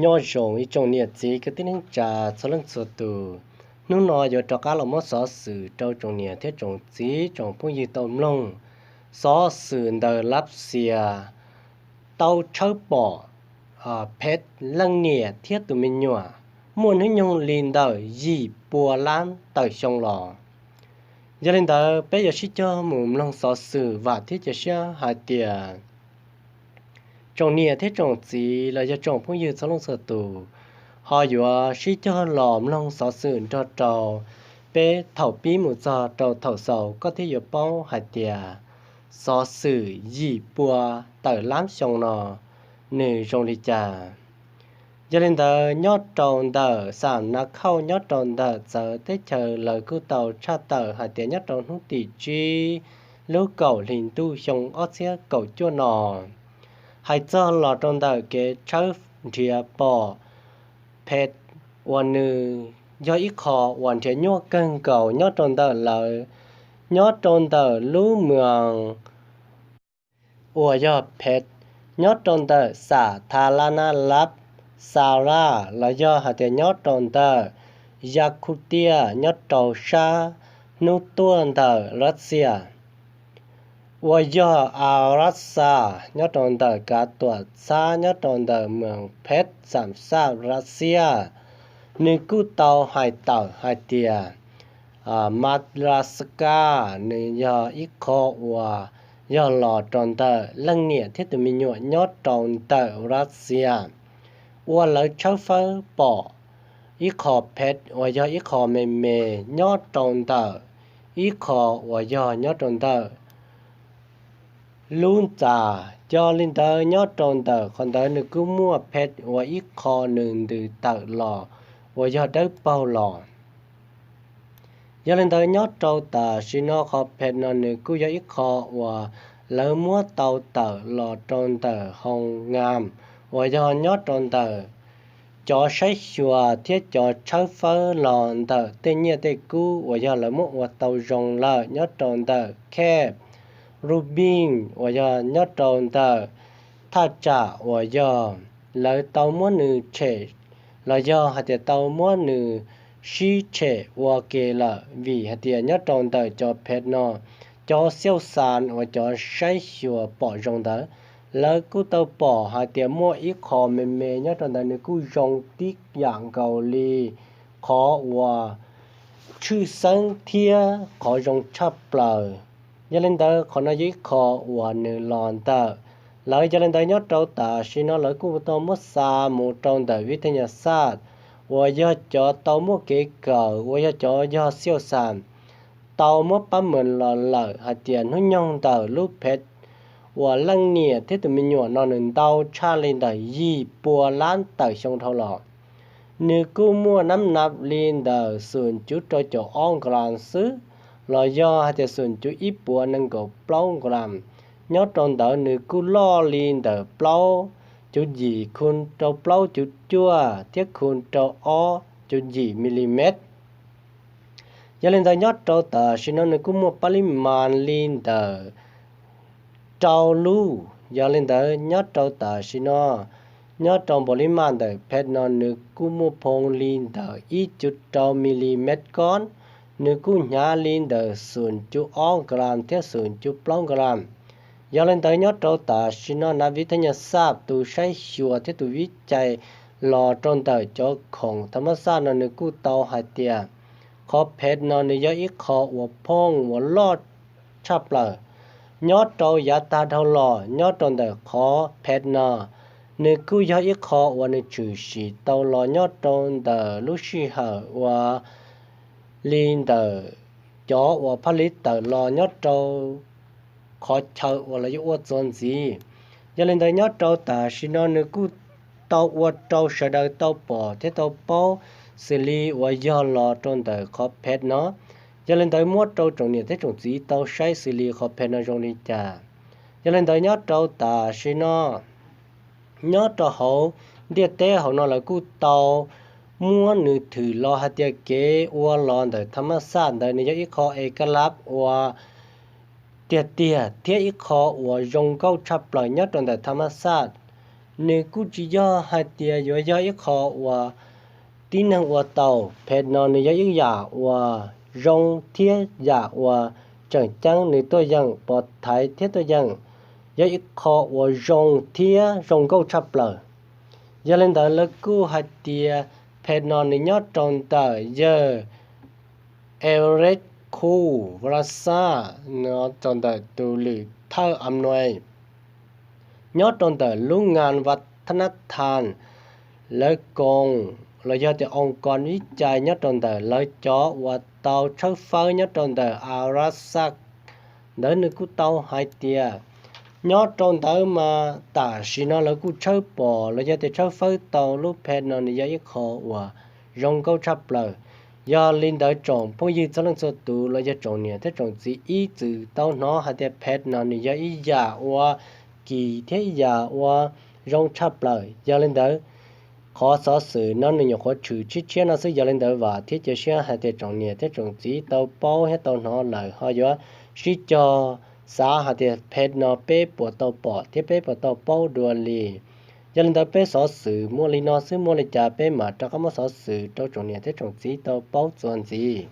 Nyob zoo ib tsoom niam txiv kwv tij neej tsa txhua leej txhua tus, hnub no yuav rov qab los muab xov xwm rau tsoom niam thiab tsoom txiv tsoom phooj ywg tau mloog. Xov xwm ntawm Lav Xias tau tshawb pom phem leej niam thiab tus me nyuam muaj hnub nyoog li ntawm yim pua lab tawm xyoo los. Yog li ntawd peb yuav sib cog mus mloog xov xwm, vam thiab cia siab hais tias tsoom niam thiab tsoom txiv los yog tsoom phooj ywg txhua leej txhua tus ho yuav sib cog los mloog xov xwm nrog rau peb thaum pib mus txog rau thaum xaus, koj thiaj yuav paub hais tias xov xwm yim pua tawm lab xyoo no nws zoo li cas. Yog li ntawd nyob rau ntawm Xam Nav Khauj nyob rau ntawm txawv teb chaws lawv kuj tau tshaj tawm hais tias nyob rau hnub tim tsib lub kaum hlis ntuj xyoo ob txhiab kaum cuaj no, hais txog los rau ntawm kev tshawb nrhiav pom phem uas nws yog ib qho uas nrhiav nyuaj kawg nkaus nyob rau ntawm lawv, nyob rau ntawm lub moos uas yog phem nyob rau ntawm Xam Tha La Na Lab Xa Laj los yog hais tias nyob rau ntawm Yaj Khuv Tiaj nyob rau sab hnub tuaj ntawm Lav Xias, uas yog A Laj Xa nyob rau ntawm kav tuam txhab nyob rau ntawm moos phem xam xaj Lav Xias. Nws kuj tau hais tawm hais tias Mas Las Kas nws yog ib qho uas yog los rau ntawm leej niam thiab tus me nyuam nyob rau ntawm Lav Xias, uas lawv tshawb fawb pom ib qho phem uas yog ib qho me me nyob rau ntawm ib qho uas yog nyob rau ntawm lub ntxa. Yog li ntawd nyob rau ntawm qhov ntawd nws kuj muaj phem uas ib qho nws ntws tawm los uas yog dawb paug los. Yog li ntawd nyob rau tam sim no qhov phem no nws kuj yog ib qho uas lawv muab tau tawm los rau ntawm Hoo Ngam uas yog nyob rau ntawm cov saib xyuas thiab cov tshawb fawb los ntawm tej nyiaj tej kub uas yog lawv muab ua tau zoo lawm nyob rau ntawm Khej Rubij uas yog nyob rau ntawm thaj tsam uas yog lawv tau muab nws tshem los yog hais tias tau muab nws sib tshem ua ke lawm, vim hais tias nyob rau ntawm cov phem no, cov xiauj xas uas cov saib xyuas pom zoo ntawd, lawv kuj tau pom hais tias muaj ib qho me me nyob rau ntawd nws kuj zoo tib yam nkaus li qhov uas tshwj xeeb thiab qhov zoo tshaj plaws. Yog li ntawd qhov no yog ib qho uas nws los ntawm lawv. Yog li ntawd nyob rau tam sim no lawv kuj tau muab xa mus rau ntawm viv thas nyas xaj uas yog cov tau muaj kev kawm uas yog cov yog xiauj xas tau muab pab mees los lawm hais tias hnub nyoog ntawm lub phem uas leej niam thiab tus me nyuam no nws ntau tshaj li ntawm yim pua lab tawm xyoo dhau los. Nws kuj muaj nab nab li ntawm xum cuv rau caum ob nkas xwb, los yog hais tias xum cuv ib puas nees nkaum plaub nkas. Nyob rau ntawd nws kuj loj li ntawm plaub cuv yim khu rau plaub cuv cuaj thiab khu rau ob cuv yim milimet. Yog li ntawd nyob rau tam sim no nws kuj muaj pab lib mas li ntawm rau lub. Yog li ntawd nyob rau tam sim no nyob rau npaum li mas ntawm phem no nws kuj muaj phoo li ntawm ib cuv rau milimet kob, nws kuj hnyav li ntawm xum cuv ob nkas thiab xum cuv plaub nkas. Yog li ntawd nyob rau tam sim no nav viv thas nyas xaj tus saib xyuas thiab tus vib cai los rau ntawm cov khoom thas mas xaj no nws kuj tau hais tias qhov phem no nws yog ib qho uas phooj uas loj tshaj plaws. Nyob rau yav tag dhau los nyob rau ntawm qhov phem no, nws kuj yog ib qho uas nws tshwm sim tau los nyob rau ntawm lub sij hawm uas li ntawm cov uas phaj li tawm los nyob rau qhov chaw uas los yuav ua txuas ntxiv. Yog li ntawd nyob rau tam sim no nws kuj tau ua rau sawv daws tau pom thiab tau paub xws li uas yog los rau ntawm qhov phem no. Yog li ntawd muab rau tsoom niam thiab tsoom txiv tau saib xws li qhov phem no zoo li cas. Yog li ntawd nyob rau tam sim no nyob rau hauv ntiaj teb hauv no lawv kuj tau muab nws thwm los hais tias kev ua los ntawm thas mas xaj ntawd nws yog ib qho es kaj lab uas tiag tiag thiab ib qho uas zoo nkauj tshaj plaws nyob rau ntawm thas mas xaj. Nws kuj tsis yog hais tias yuav yog ib qho uas tib neeg ua tau. Phem no nws yog ib yam uas zoo thiab yam uas tseem ceeb, nws tuaj yeem pov thaiv thiab tuaj yeem yog ib qho uas zoo thiab zoo nkauj tshaj plaws. Yog li ntawd lawv kuj hais tias phem no nws nyob rau ntawm yawg Ereku Varasa, no rau ntawm tus lwm thawj Amnues, nyob rau ntawm lub ngan Vathanathas, lawv koom los yog tias oo kos vib cai nyob rau ntawm lawv cov uas tau tshawb fawb nyob rau ntawm Arasaj. Ntawd nws kuj tau hais tias nyob rau ntawd mas tam sim no lawv kuj tshawb pom los yog tias tshawb fawb tau lub phem no nws yog ib qho uas zoo nkauj tshaj plaws. Yog li ntawd tsoom phooj ywg txhua leej txhua tus los yog tsoom niam thiab tsoom txiv ib txwm tau hnov hais tias phem no nws yog ib yam uas kim thiab ib yam uas zoo tshaj plaws. Yog li ntawd qhov xov xwm no nws nyuam qhuav tshwm tshiab tshiab no xwb, yog li ntawd vam thiab cia siab hais tias tsoom niam thiab tsoom txiv tau paub thiab tau hnov lawm ho yuav sib cog xav hais tias phem no peb puas tau pom thiab peb puas tau paub dua li. Yog li ntawd peb xov xwm muaj li no xwb, muaj li cas peb mam rov qab muab xov xwm rau tsoom niam thiab tsoom txiv tau paub txuas ntxiv.